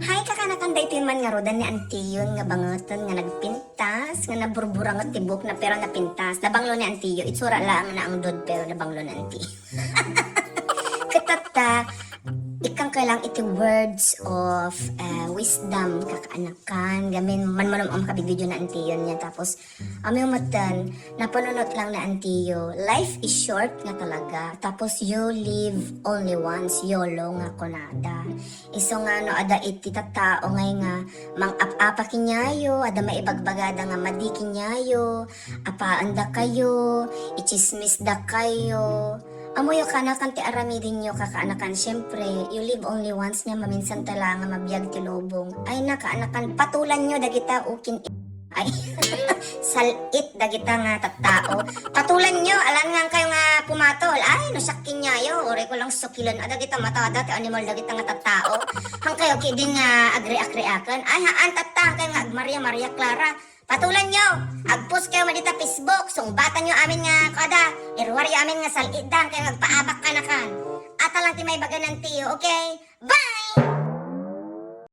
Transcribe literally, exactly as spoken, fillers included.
Hay, kakanakan daytoy man nga rudan ni Antiyon nga bangeten nga nagpintas, nga naburburanget ti buokna pero napintas. Nabanglo ni Antiyo, itsura laeng naangdod pero nabanglo ni Antiyo. Ket tatta, ikkan ka lang iti words of, uh, wisdom, kakaanakan. Gamin, man manum-um ka video na Antiyon niya. Tapos, amiw metten, napanunot lang na Antiyo, life is short nga talaga. Tapos, you live only once, yolo nga kunada. Isu nga no ada iti tattao ngay nga mang-ap-apa kaniayo, ada maibagbagada nga madi kaniayo, apaandakayo, itsismisdakayo. Ammoyo kanakan ti aramidenyo, kakaanakan, siyempre, you live only once nga maminsan ta la nga mabiag ti lubong. Ay, na, kaanakan, patulanyo dagita ukin ay, sal-it dagita nga tattao. Patulanyo, alan nga kayo nga pumatol. Ay, no siak kaniayo, uray ko lang sukilen. Ada kita matada ti animal dagita nga tattao. Hangkayo kidin nga agriak-riaken. Ay, haan tatta, hangkayo nga agmaria-maria Clara. Patulanyo, agpost kayo madita Facebook, sungbatanyo amin nga kada, iruaryo amin nga sal-it da, hangkayo nga agpaabak kanakan. Ata lang ti maibaga ni Antiyo, okay?